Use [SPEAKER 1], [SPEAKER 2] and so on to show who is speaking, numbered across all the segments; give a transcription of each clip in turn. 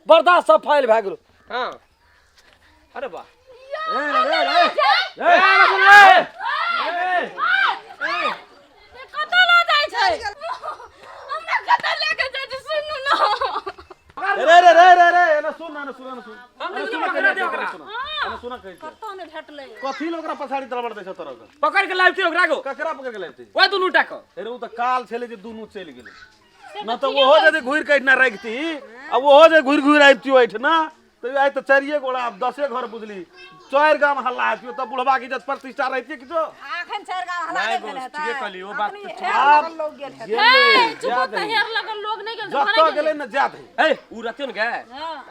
[SPEAKER 1] बर्दाश्त सब फाइल भए गेलो।
[SPEAKER 2] हाँ, अरे वाह।
[SPEAKER 3] कतऽ लऽ जाइ छै हमरा? कतऽ लऽ के जाइ छै? सुनू ने।
[SPEAKER 4] रे रे रे रे रे, एना सुन, एना सुन, एना सुन, एना सुन,
[SPEAKER 2] पकड़ा दे ओकरा।
[SPEAKER 4] एना सुन, कहै छै
[SPEAKER 3] कतऽ नहि भेटलै।
[SPEAKER 4] कथी ले ओकरा पछाड़ी दरबड़ दै छ तोरा के?
[SPEAKER 2] पकड़ के लाबती ओकरा को।
[SPEAKER 4] ककरा पकड़ के लाबती?
[SPEAKER 2] ओए दुनू टा को।
[SPEAKER 4] अरे उ तऽ काल छलै जे दुनू चलि गेलै, न तऽ ओहो यदि घुरि के एहिठिना राखिती आ ओहो जे घुरि घुरि आबिती ओहिठिना, तऽ आइ तऽ चारिये गोड़ा, आब दसे घर बुझली, चारि गाम हल्ला हेतियो, तब बुढ़बा के इज्जत प्रतिष्ठा रहितियै किछो?
[SPEAKER 5] अखन चारि गाम हल्ला
[SPEAKER 6] नहि
[SPEAKER 5] नहि भेल
[SPEAKER 6] दोस्त,
[SPEAKER 5] हेतै।
[SPEAKER 6] ठीके कहली, ओ बात
[SPEAKER 5] अखनी
[SPEAKER 6] तऽ
[SPEAKER 5] हेर
[SPEAKER 4] आब
[SPEAKER 5] लगल लोग गेल हेतै।
[SPEAKER 4] गेलै,
[SPEAKER 3] चुप।
[SPEAKER 4] जा
[SPEAKER 3] तऽ
[SPEAKER 4] दही।
[SPEAKER 3] हेर लगल लोग नहि गेल?
[SPEAKER 4] जतऽ गेलै ने जा दही।
[SPEAKER 2] ए, उ रहतियो ने गए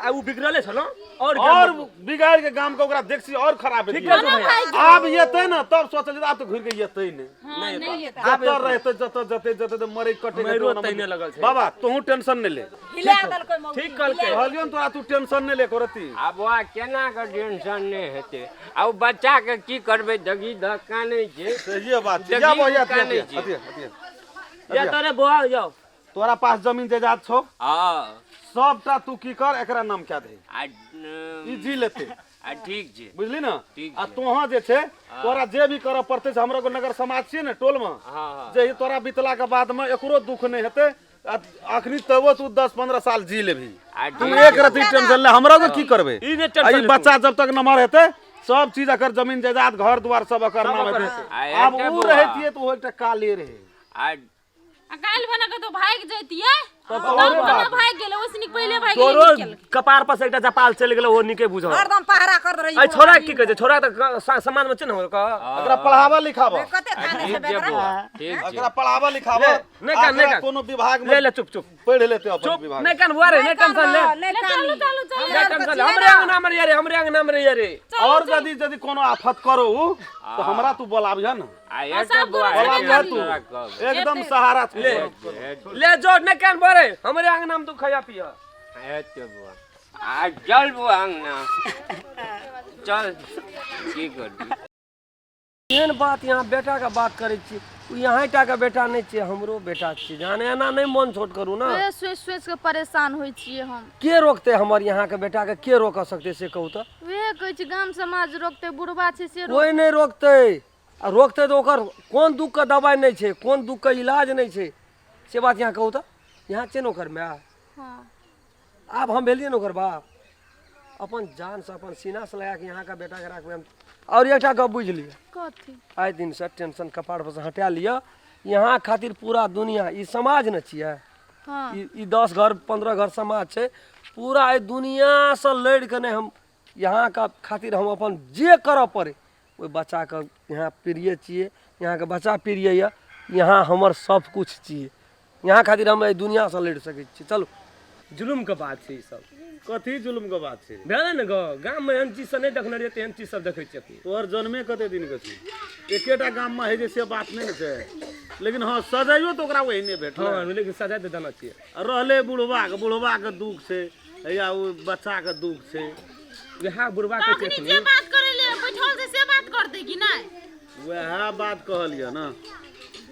[SPEAKER 2] आ उ बिगड़ले छलो और
[SPEAKER 4] और बिगाड़ के गाम के ओकरा देखसी और खराब
[SPEAKER 2] ठीक
[SPEAKER 4] हेतियै।
[SPEAKER 2] है भैया।
[SPEAKER 4] आब एतै ने तब सोचल जे आब तऽ घुरि के एतै नहि।
[SPEAKER 3] नहीं, नहीं एतै।
[SPEAKER 4] जतऽ रहतै, जतऽ जतै जतै तऽ मरै कटै के
[SPEAKER 2] मरो
[SPEAKER 4] तो
[SPEAKER 2] तैने लगल छै।
[SPEAKER 4] बाबा, तोहूँ टेंशन नहि ले।
[SPEAKER 5] हिला देलकै मौसी।
[SPEAKER 2] ठीक कहलकै।
[SPEAKER 4] कहलियौ ने तोरा, तू टेंशन नहि ले करती।
[SPEAKER 7] आब बौआ, केना के टेंशन नहि हेतै? आ ओ बच्चा के की करबै? दगी धऽ कानै छै।
[SPEAKER 4] सहिए बात छै।
[SPEAKER 7] देखी,
[SPEAKER 4] जा बहिया।
[SPEAKER 7] कानै छै।
[SPEAKER 4] अतिया अतिया।
[SPEAKER 2] या तोरे बौआ जाओ।
[SPEAKER 4] तोरा पास जमीन जायदाद छौ?
[SPEAKER 7] हँ।
[SPEAKER 4] सबटा तू की कर, एकरा नाम क्या दही।
[SPEAKER 7] आ
[SPEAKER 4] ई जी लेते।
[SPEAKER 7] आ ठीक छै।
[SPEAKER 4] बुझली ने?
[SPEAKER 7] ठीक
[SPEAKER 4] आ
[SPEAKER 7] छै।
[SPEAKER 4] तोहाँ जे छै, तोरा जे भी करऽ पड़तै से हमरो नगर समाज छियै ने टोल मे।
[SPEAKER 7] हँ।
[SPEAKER 4] जे ई तोरा बीतला के बाद में एकरो दुख नहि हेतै। आ अखनी तबो तू 10-15 साल जी लेबही।
[SPEAKER 7] आ
[SPEAKER 4] तू
[SPEAKER 7] ठीक।
[SPEAKER 4] एक रति टेंशन ले, हमरा के की करबै?
[SPEAKER 2] ई नहि
[SPEAKER 4] आ
[SPEAKER 2] टेंशन
[SPEAKER 4] ई
[SPEAKER 2] ले तू।
[SPEAKER 4] बच्चा जब तक नमहर हेतै, सब चीज एकर जमीन जायदाद घर द्वार सब एकर नाम
[SPEAKER 2] ओकर
[SPEAKER 4] हेतै।
[SPEAKER 7] आ
[SPEAKER 4] आब
[SPEAKER 7] एते
[SPEAKER 4] उ
[SPEAKER 7] बौआ।
[SPEAKER 4] रहितियै तऽ ओ एकटा काले रहै।
[SPEAKER 7] आ
[SPEAKER 3] आ काल्हि बना के तो भागि जैतियै।
[SPEAKER 4] तब
[SPEAKER 3] तब
[SPEAKER 4] औरे
[SPEAKER 3] बना
[SPEAKER 4] बात।
[SPEAKER 3] भागि गेलै, ओइसे नीक पहिले भागि गेलै।
[SPEAKER 2] तोरो
[SPEAKER 3] नीक केलकै।
[SPEAKER 2] कपार पर से एकटा जपाल चलि गेलो, ओ नीके बुझल।
[SPEAKER 5] हरदम पहरा कर रही।
[SPEAKER 2] ऐ छोरा के की कहै छै? छोरा तऽ समाज में छै ने क
[SPEAKER 4] एकरा पढ़ाबा लिखाबा।
[SPEAKER 5] कते कानै
[SPEAKER 7] ठीक
[SPEAKER 5] छै
[SPEAKER 7] छै
[SPEAKER 5] एकरा।
[SPEAKER 7] बौआ, ठीक छै।
[SPEAKER 4] एकरा पढ़ाबा लिखाबा।
[SPEAKER 2] ले, नहि कान, नहि
[SPEAKER 4] एकरा
[SPEAKER 2] कान।
[SPEAKER 4] कोनो विभाग
[SPEAKER 2] ले
[SPEAKER 4] में
[SPEAKER 2] ले, चुप चुप।
[SPEAKER 4] पढ़ि लेतै अपन
[SPEAKER 2] चुप।
[SPEAKER 4] विभाग।
[SPEAKER 2] नहि कान बुआ रे, नहि टेंशन ले।
[SPEAKER 5] नहि
[SPEAKER 3] ले, चलू चलू चलू।
[SPEAKER 2] नहि टेंशन ले, हमरे अंगना में रहिए रे, हमरे अंगना में रहिए रे।
[SPEAKER 4] और यदि यदि कोनो आफत करो तऽ हमरा तू बोलाबिह ने।
[SPEAKER 7] आ एते
[SPEAKER 3] सब
[SPEAKER 7] बौआ,
[SPEAKER 3] गोरा
[SPEAKER 7] एते
[SPEAKER 4] बोलाबिह तू।
[SPEAKER 7] तोरा कहब।
[SPEAKER 4] एकदम सहारा छौ।
[SPEAKER 2] ले ले जो, नहि कान बुआ रे, हमरे अंगना में तू खैया पिया।
[SPEAKER 7] एते बौआ, आ चल बौआ अंगना चल, की करबी?
[SPEAKER 1] एहन बात यहाँ बेटाके बात करै छी, ओ यहाँ टाके बेटा नहि छियै, हमरो बेटा छियै। जहन एना नहि मन छोट करू ने।
[SPEAKER 3] उएह सोचि सोचि के परेशान होइ छियै हम।
[SPEAKER 1] के रोकतै हमर यहाँके बेटाके? के रोक सकतै से कहू तऽ?
[SPEAKER 3] उएह कहै छी, गाम समाज रोकतै, बुढ़बा छै से रोक।
[SPEAKER 1] कोइ नहि रोकतै। आ रोकतै तऽ ओकर कोन दुखके दबाइ नहि छै, कोन दुखके इलाज नहि छै, से बात यहाँ कहू तऽ? यहाँ छै ने ओकर माय?
[SPEAKER 3] हँ।
[SPEAKER 1] आब हम भेलियै ने ओकर बाप, अपन जानसँ अपन सीनासँ लगा कऽ यहाँके बेटाके राखबै हम। आओर एकटा गप बुझि लिअ।
[SPEAKER 3] कथी?
[SPEAKER 1] आइ दिनसँ टेंशन कपार पर से हटा लिअ। यहाँ खातिर पूरा दुनिया, ई समाज ने छियै।
[SPEAKER 3] हँ।
[SPEAKER 1] ई 10 घर 15 घर समाज छै पूरा। एहि दुनियासँ लड़ि कऽ नहि, हम यहाँके खातिर हम अपन जे करऽ पड़ै ओहि बच्चाके यहाँ प्रिय छियै, यहाँके बच्चा प्रिय यऽ, यहाँ हमर सब किछु छियै। यहाँ खातिर हम एहि दुनियासँ लड़ि सकै छी। चलू।
[SPEAKER 2] जुलुम के बात छै ई सब।
[SPEAKER 4] कथी जुलुम के बात छै?
[SPEAKER 2] भेलै ने गो, गाम में एहन चीज सब नहि देखने रहियै, तेहन चीज सब देखै छियै अखनी।
[SPEAKER 4] तोहर जन्मे कते दिन के छै? एकेटा गाम में है जे से बात नहि ने छै, लेकिन हँ, सजाइयो तऽ ओकरा ओहिने भेटलै।
[SPEAKER 2] हँ, लेकिन सजाय तऽ देना छियै।
[SPEAKER 4] आ रहलै बुढ़बा के, बुढ़बा के दुख छै या ओ बच्चा के दुख छै।
[SPEAKER 2] वएह बुढ़बा कहै छै
[SPEAKER 3] अखनी
[SPEAKER 2] अखनी
[SPEAKER 3] जे बात करै ले बैठल छै से बात करतै कि नहि?
[SPEAKER 4] वएह बात कहलियै ने।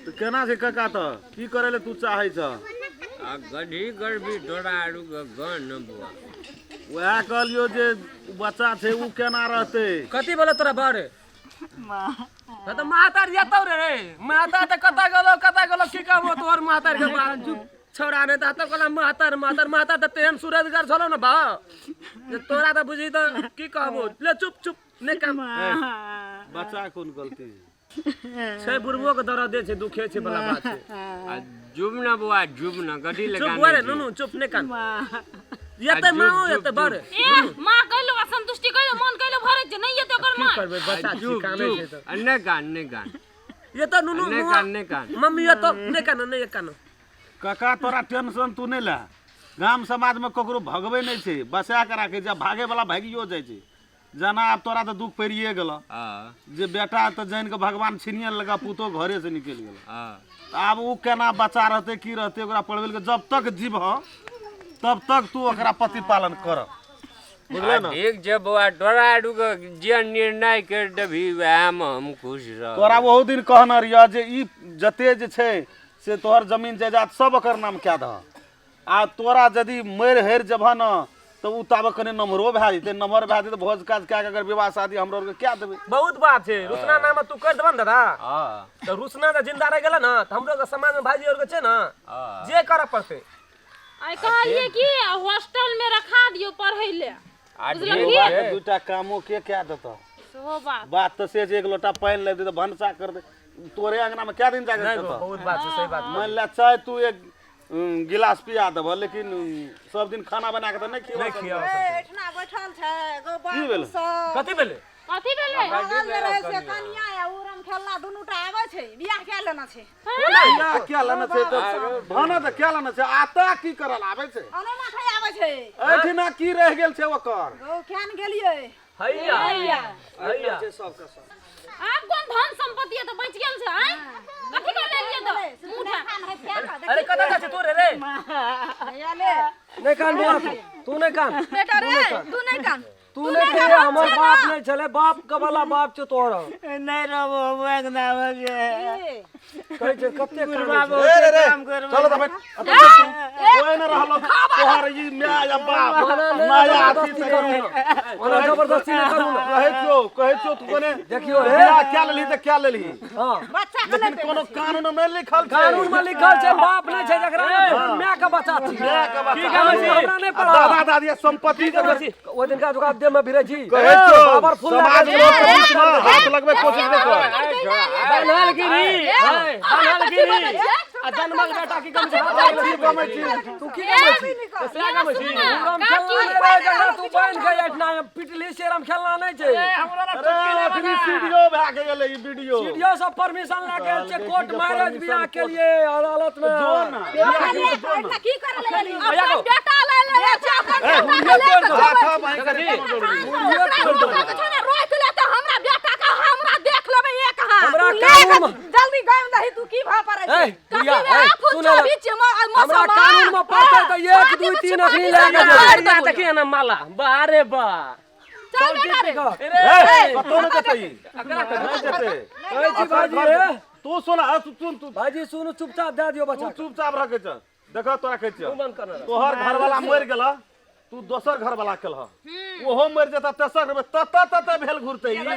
[SPEAKER 4] तऽ केना छै काका, तऽ की करै लए तू चाहै छह?
[SPEAKER 7] आ गढ़ी गढ़बी तोरा आरू के गन बौआ।
[SPEAKER 4] वएह कहलियौ जे उ बच्चा छै, उ केना रहतै?
[SPEAKER 2] कथी भेलो तोरा बड़? हँ तऽ मातार जतौ रे, माता तऽ कतऽ गेलो, कतऽ गेलो? की कहबो तोहर मातार के बात? चुप छौड़ा, नहि तऽ कहला मातार मातार मातार, तऽ तेहन सूरजगर छलो ने बा जे तोरा तऽ बुझी तऽ की कहबो। ले, चुप चुप, नहि काम।
[SPEAKER 4] बच्चा कोन गलती
[SPEAKER 2] छै? बुढ़बो के दर्द छै, दुखे छै बला बात छै।
[SPEAKER 7] आ जुब न बौआ, जुब न गढ़ी
[SPEAKER 2] चुप
[SPEAKER 7] लगा।
[SPEAKER 2] बुआ रे, नुनू चुप, नहि कान। एतै माओ, एतै बड़।
[SPEAKER 3] ए माँ कहलो आ संतुष्टि कहलो, मन कहलो भरै छै, नहि एतै ओकर
[SPEAKER 2] की
[SPEAKER 3] माँ।
[SPEAKER 2] करबै, बच्चा छी,
[SPEAKER 7] जुब
[SPEAKER 2] कानै छै
[SPEAKER 7] जुब
[SPEAKER 2] तऽ।
[SPEAKER 7] आ नहि कान, नहि कान।
[SPEAKER 2] एतऽ नुनू।
[SPEAKER 7] नहि कान, नहि कान।
[SPEAKER 2] मम्मी एतऽ, नहि कान, नहि कान।
[SPEAKER 4] काका, तोरा टेंशन तू नहि ले। गाम समाजमे ककरो भगबै नहि छै, बसा कऽ राखै छै। आ भागैवला भागियो जाइ छै। जेना आब तोरा तऽ दुख पड़िए गेलऽ
[SPEAKER 7] हँ
[SPEAKER 4] जे बेटा तऽ जानि कऽ भगवान छीनिए लेलक, पुतोह घरेसँ निकलि गेल।
[SPEAKER 7] हँ
[SPEAKER 4] तऽ आब ओ केना बच्चा रहतै, की रहतै? ओकरा पढ़बै लए जब तक जीबह तब तक तू ओकरा प्रतिपालन कर, बुझले ने?
[SPEAKER 7] ठीक छै बौआ, तोरा आरुके जे निर्णय करि देबही वएहमे हम खुश रहब।
[SPEAKER 4] तोरा ओहू दिन कहने रहियऽ जे ई जते जे छै से तोहर जमीन जायदाद सब ओकर नाम कए दह। आ तोरा यदि मरि हरि जेबह ने तऽ ओ ताबे कने नम्हरो भए जेतै, नम्हर भए जेतै भोज काज कए कऽ अगर विवाह शादी हमरो आरके कए देबै।
[SPEAKER 2] बहुत बात छै रुसना नाम तू कर देबह ने दादा,
[SPEAKER 7] हाँ
[SPEAKER 2] तऽ रुसना तऽ जिंदा रहि गेलै ने तऽ हमरो के समाज में भाईजी और के छै ने
[SPEAKER 7] हाँ
[SPEAKER 2] जे करऽ पड़तै।
[SPEAKER 3] आइ कहलियै कि हॉस्टल में रखा दियौ पढ़ै ले।
[SPEAKER 7] आ
[SPEAKER 3] बुझलही?
[SPEAKER 4] ढेर दूटा कामो के कए देतऽ?
[SPEAKER 3] सेहो बात।
[SPEAKER 4] बात तऽ से छै, एक लोटा पानि लाबि दे तऽ भनसा कर दे, तोरे अंगना में कए दिन जाके
[SPEAKER 2] नहीं
[SPEAKER 4] खेतऽ?
[SPEAKER 2] बहुत बात छै, सही बात।
[SPEAKER 4] मान ले चाय तू एक गिलास पिया देबह, लेकिन सब दिन खाना बना के तऽ नहि खिया
[SPEAKER 2] नहीं खियाओ।
[SPEAKER 5] एहिठिना बैठल छै गो
[SPEAKER 4] की भेलै?
[SPEAKER 5] बाबू सब।
[SPEAKER 2] कथी भेलै?
[SPEAKER 3] कथी भेलै?
[SPEAKER 5] बगल मे रहै छै कनिया आ उरम खेलना दुनू टा आबै छै, बियाह कए लेना छै।
[SPEAKER 4] बियाह क्या लेना छै तऽ भाना तऽ क्या लेना छै, आता की करल आबै छै?
[SPEAKER 5] अनो माथे आबै छै।
[SPEAKER 4] एहिठिना की रहि गेल छै ओकर?
[SPEAKER 5] गो केन गेलियै?
[SPEAKER 2] हैया हैया
[SPEAKER 1] सबके सब।
[SPEAKER 3] आब कोन धन संपत्ति है तऽ बचि गेल छै? आँय, कथी कर लेलियै तऽ मुँह उठा।
[SPEAKER 2] अरे कतऽ जाइ छै तोरे रे?
[SPEAKER 5] हैया ले।
[SPEAKER 1] नहि कान बौआ, तू तू नहि कान
[SPEAKER 3] बेटा रे, तू नहि कान।
[SPEAKER 1] तू नहि कहिए हमर बाप नहि छलै, बाप के वाला बाप छौ तोहर।
[SPEAKER 6] नहि रहबो हम अंगना में गे।
[SPEAKER 1] कहै छै कते कानै छै।
[SPEAKER 4] रे रे रे चलो तऽ बैठ, कोई न रहलो तोहर ई माय या बाप
[SPEAKER 1] ओना नहि
[SPEAKER 4] नया अथी
[SPEAKER 1] जबरदस्ती करू ने, ओना जबरदस्ती नहि करू ने।
[SPEAKER 4] कहै छियौ, कहै छियौ तू कोने
[SPEAKER 1] देखियौ रे।
[SPEAKER 4] बियाह क्या लेलही तऽ क्या लेलही,
[SPEAKER 1] हाँ
[SPEAKER 5] बच्चा के
[SPEAKER 4] लेकिन कोनो कानून में नहि लिखल छै।
[SPEAKER 1] कानून में लिखल छै बाप नहि छै जकरा माय के बच्चा छी।
[SPEAKER 4] माय के बच्चा।
[SPEAKER 2] की कहै छी?
[SPEAKER 1] हमरा नहि
[SPEAKER 4] आ
[SPEAKER 1] पढ़ा।
[SPEAKER 4] दादा दादी संपत्ति के
[SPEAKER 1] ओहि दिनका जोका देह में भिड़ै छी।
[SPEAKER 4] कहै छियौ
[SPEAKER 1] पावरफुल
[SPEAKER 4] समाज
[SPEAKER 1] लागै
[SPEAKER 4] लोक
[SPEAKER 1] छै।
[SPEAKER 4] के बीच में हाथ लगबै के कोशिश नहि कर।
[SPEAKER 2] बनल गिरी है, बनल गिरी आ जन्मल बेटा की कम छै?
[SPEAKER 4] की कमै छी?
[SPEAKER 1] तू की कमै छी?
[SPEAKER 2] से कमै छी।
[SPEAKER 1] राम खेलना नहि रहै जकरा तू बान्हि के एहिठिना पिटली से राम खेलना नहि छै।
[SPEAKER 4] अरे अखनी वीडियो भए के गेलै ई वीडियो।
[SPEAKER 1] सीडीओ सब परमिशन लए के आयल छै कोर्ट मैरिज बियाह के लिए अदालत में।
[SPEAKER 4] जो ना
[SPEAKER 5] एहिठिना की करे ले गेली?
[SPEAKER 3] अपन बेटा ले ले छै, अपन बेटा के ले के
[SPEAKER 4] हाथा बाँहि के कोनो जरूरी नहि।
[SPEAKER 3] जकरा रोकऽ के छै ने रोकि लेतै हमरा बेटा के, हमरा देख लेबै एक हाथ।
[SPEAKER 1] हमरा
[SPEAKER 5] ले के
[SPEAKER 1] कानून में
[SPEAKER 5] जल्दी गाम दही तू की भाव पड़ै छै?
[SPEAKER 1] ए बुढ़िया,
[SPEAKER 3] कथी
[SPEAKER 1] ए
[SPEAKER 3] में
[SPEAKER 1] सुन ले। हमरा कानून में पड़तै तऽ 1 2 3 अखनी लए के जेबै।
[SPEAKER 2] अरे देखिए ना माला बारे बा।
[SPEAKER 3] चल बेटा रे।
[SPEAKER 4] ए, कतौ नहि जेतै ई। नहि जेतै।
[SPEAKER 1] कहै छी भाईजी रे।
[SPEAKER 4] तू सुन, आ, तू सुन, तू
[SPEAKER 1] भाईजी सुनू, चुपचाप दए दियौ बच्चा
[SPEAKER 4] तू
[SPEAKER 1] के।
[SPEAKER 4] चुपचाप रखै छ। देखऽ तोरा कहै छियौ,
[SPEAKER 2] बंद कर ना।
[SPEAKER 4] तोहर घरवाला मरि गेल, तू दोसर घरवाला केलह, ओहो मरि जेता तेसर घर तत तत भेल घुरतै ई।
[SPEAKER 1] जतऽ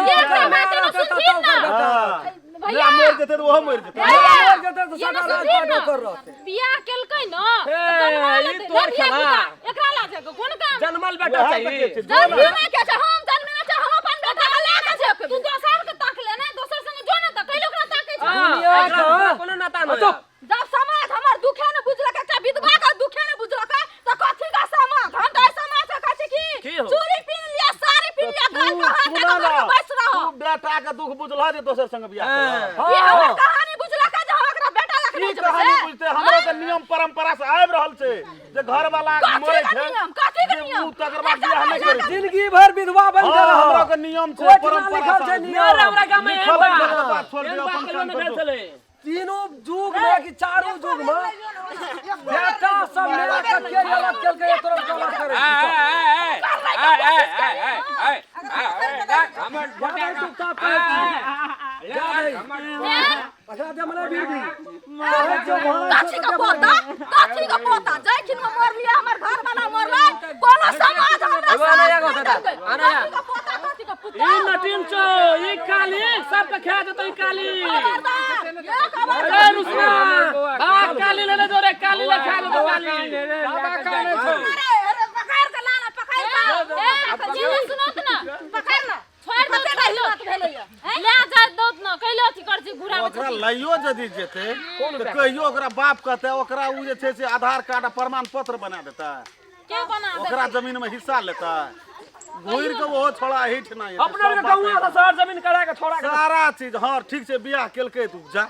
[SPEAKER 1] ओकर माय रहतै ततऽ ओकर बेटा रहतै।
[SPEAKER 4] भैया मरि जेतै तऽ ओहो मरि जेतै।
[SPEAKER 1] मरि जेतै तऽ सदा राजपाट ओकर रहतै।
[SPEAKER 3] बियाह केलकै न
[SPEAKER 2] ए,
[SPEAKER 3] तऽ जन्मा
[SPEAKER 2] ई
[SPEAKER 3] लेतै।
[SPEAKER 2] तोहर
[SPEAKER 3] ले धिया
[SPEAKER 2] खेला।
[SPEAKER 3] पुता, एकरा ला जाके कोन काम?
[SPEAKER 2] जन्मल बेटा
[SPEAKER 4] वएह तऽ
[SPEAKER 2] चाहिए।
[SPEAKER 4] कहै छै, जो ना।
[SPEAKER 3] जन्मेना के छै, हम जन्मेना छै, हम अपन बेटा के लए के छै। तू दोसर के ताक ले ने, दोसर संगे जो ने तऽ कैले ओकरा ताकै छै?
[SPEAKER 1] दुनिया
[SPEAKER 2] एकरा
[SPEAKER 1] के
[SPEAKER 2] कोनो नाता नहि।
[SPEAKER 1] चुप।
[SPEAKER 3] जब समाज हमर दुखे ने बुझलक, एकटा विधवा के दुखे ने बुझलक, तऽ कथी का समाज? हम तऽ एहि समाज के कहै छी
[SPEAKER 2] की
[SPEAKER 3] कि
[SPEAKER 2] हो?
[SPEAKER 3] चूड़ी पिन्ह लिअ, साड़ी पिन्ह लिअ, गाल के हाथ
[SPEAKER 4] सुना
[SPEAKER 3] के
[SPEAKER 4] ना,
[SPEAKER 3] घर में बैस रह।
[SPEAKER 4] तू बेटा के दुख बुझलह जे दोसर संग बियाह केलह?
[SPEAKER 3] ई हमर कहानी बुझलक जे हम एकरा बेटा लए के
[SPEAKER 4] की
[SPEAKER 3] नहि जेबै
[SPEAKER 4] कहानी
[SPEAKER 3] से?
[SPEAKER 4] बुझते? हमरा तऽ नियम परंपरा से आबि रहल छै जे घरवाला
[SPEAKER 3] कथी
[SPEAKER 4] मरै
[SPEAKER 3] के
[SPEAKER 4] छै
[SPEAKER 3] नियम? कथी के
[SPEAKER 4] जे
[SPEAKER 3] नियम?
[SPEAKER 4] उ तकर बाद बियाह नहि करै छै।
[SPEAKER 1] जिंदगी भर विधवा बन के
[SPEAKER 4] हाँ,
[SPEAKER 1] रह।
[SPEAKER 4] हमरा के नियम छै,
[SPEAKER 1] ओहिठिना
[SPEAKER 4] परंपरा
[SPEAKER 1] लिखल
[SPEAKER 4] से
[SPEAKER 1] छै
[SPEAKER 4] आबि।
[SPEAKER 1] नियम।
[SPEAKER 2] अरे हमरा गाम में एहन
[SPEAKER 4] लिखल
[SPEAKER 2] बात
[SPEAKER 4] छै, बात छोड़
[SPEAKER 2] एहन
[SPEAKER 4] दियौ,
[SPEAKER 2] बात
[SPEAKER 4] अपन
[SPEAKER 2] कहियो
[SPEAKER 4] काम
[SPEAKER 2] नहि भेल
[SPEAKER 4] करू।
[SPEAKER 2] छलै।
[SPEAKER 1] तीनों युग में कि चारू युग में बेटा सब मिला के के अलग केलकै तोरा गलत करै छी।
[SPEAKER 7] हमर
[SPEAKER 1] जा भाई चुपचाप कहै छी। जा भाई। एकरा दे मने भीड़ भी। कहै छियौ भाड़ा
[SPEAKER 3] कथी
[SPEAKER 1] छौ
[SPEAKER 3] के
[SPEAKER 1] तऽ दे
[SPEAKER 3] पोता?
[SPEAKER 1] मने।
[SPEAKER 3] कथी के पोता? जाहि खिन में मरलियै, हमर घरवाला मरलै, कोनो समाज हमरा
[SPEAKER 2] एगो आना
[SPEAKER 3] साथ
[SPEAKER 2] एगो
[SPEAKER 3] नहि
[SPEAKER 2] दादा,
[SPEAKER 3] देलकै।
[SPEAKER 2] आना या।
[SPEAKER 3] कथी के पोता, कथी के पुतोह?
[SPEAKER 2] ई नटिन छौ, ई काली सबके खा जेतौ ई काली।
[SPEAKER 3] खबरदार, एक खबरदार।
[SPEAKER 2] अरे रुसना, भाग काली ले ले जो रे, काली ले खा लेतौ काली।
[SPEAKER 5] अरे अरे पकड़ के ला ना, पकड़ के।
[SPEAKER 3] ए, जीवन सुनत ना,
[SPEAKER 5] पकड़ ना।
[SPEAKER 3] छोड़ दो,
[SPEAKER 5] कते
[SPEAKER 3] छोड़ दो।
[SPEAKER 5] हिम्मत भेलैया?
[SPEAKER 3] ले जा दौत न, कैले अथी कर छी घुरा के।
[SPEAKER 4] ओकरा लइयो यदि जेतै तऽ कहियो ओकरा बाप कहतै, ओकरा ओ जे छै से आधार कार्ड आ प्रमाण पत्र बना देतै,
[SPEAKER 3] के बना देतै?
[SPEAKER 4] ओकरा जमीन में हिस्सा लेतै, घुरि के ओहो छोड़ा एहिठिना एतै।
[SPEAKER 2] अपना
[SPEAKER 4] सब
[SPEAKER 2] के
[SPEAKER 4] बात
[SPEAKER 2] गौआ से शहर जमीन करा के छोड़ा के
[SPEAKER 4] सारा चीज। हाँ ठीक छै, बियाह केलकै तू जा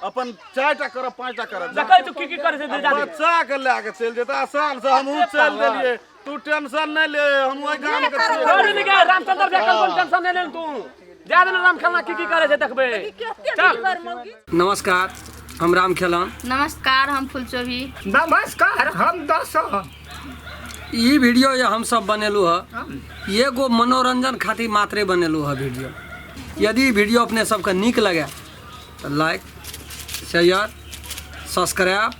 [SPEAKER 4] अपन 4टा करब 5टा करब जा।
[SPEAKER 2] देखै तू की की करै छै दे जा दे।
[SPEAKER 4] बच्चा के लए के चलि जेतै आसान से, हमहूँ चलि देलियै, तू टेंशन नहि ले, हम ओहि गाम के छियै।
[SPEAKER 2] छोड़ निके रामचंद्र भैया कल कोन टेंशन नहि लेन तू। जा दे राम खेलना की की करे छै देखबै।
[SPEAKER 5] कते दिन मौगी।
[SPEAKER 1] नमस्कार, हम राम खेलन।
[SPEAKER 8] नमस्कार, हम फुलचोभी।
[SPEAKER 9] नमस्कार, हम दर्शन।
[SPEAKER 1] ई वीडियो ये हम सब बनेलू है, एगो मनोरंजन खातिर मात्रे बनेलू है वीडियो। यदि वीडियो अपने सबके नीक लगे तो लाइक शेयर सब्सक्राइब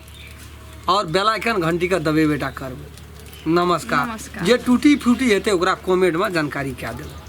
[SPEAKER 1] आओर बेल आइकन घंटीके दबेबेटा करबै। नमस्कार।
[SPEAKER 8] नमस्कार।
[SPEAKER 1] जे टूटी फूटी हेतै ओकरा कमेंटमे जानकारी कए देबै।